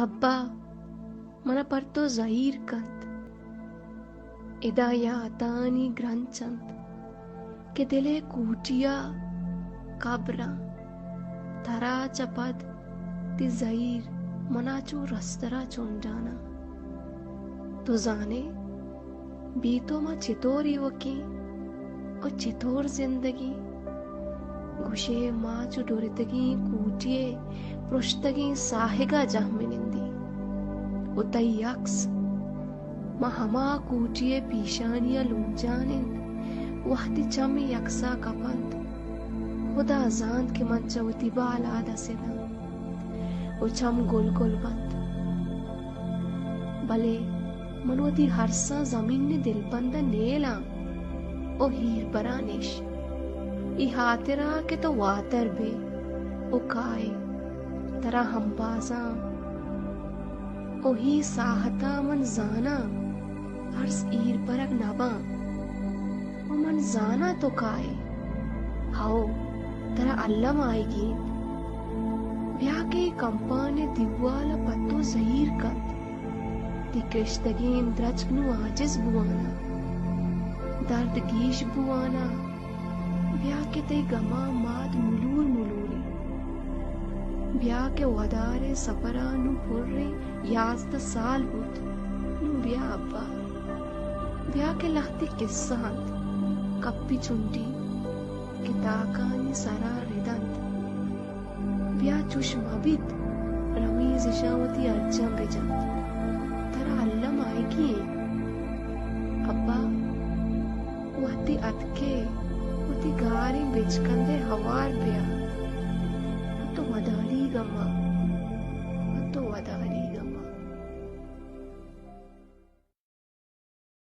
ابا، منا پر تو زہیر کنت۔ ادا یاتانی گرنچ انت کہ دل ءِ کوٹی ءَ قبراں۔ ترا چہ پد تئی زہیر منا چو رستر ءَ چنڈاناں۔ تو زانے، بے تو ما چطور ایوکیں ءُ چطور زندگیں؟ گوشے ما چو ڈرتگیں کوٹی ءِ پرشتگیں ساہگ ءَ جہمنندیں ءُ تئی عکس ما ہما کوٹی ءِ پیشانی ءَ لونجان انت، وہدے چم اے عکس ءَ کپنت، ہدا زانت کہ من چہ وتی بالاد ءَ سداں ءُ چم گل گل بنت۔ بلے من وتی ارساں زمین ءِ دلبند ءَ نیلاں ءُ ہیر براں اش۔ اے ہاترا کہ تو واتر بئے ءُ کائے، ترا ہمبازاں ءُ اے ساہت ءَ من زاناں ارس ہیر برگ نہ باں ءُ من زاناں تو کائے۔ ہئو، ترا الم آئیگی انت۔ بیا کہ اے کمپان ءِ دیوال ءَ پہ تو زہیر کنت۔ تئی کرشتگیں درچک نوں عاجز بواناں، درد گیش بواناں۔ بیا کہ تئی گماں مات ملور ملور انت۔ بیا کہ ودار ءِ سپر ءَ نوں پریں یازدہ سال بوت۔ نوں بیا ابا، بیا کہ لہتے کسہ انت، کپی چنڈی کہ تاکانی سرا ردنت۔ بیا چوش مہ بیت، رمیز اشاں وتی ارجاں بجنت۔ ترا الم آئیگی انت۔ ابا، وہدے اتکئے، وتی گاریں بچکندئے ہوار بیا۔ تو وداریگ ءَ مہ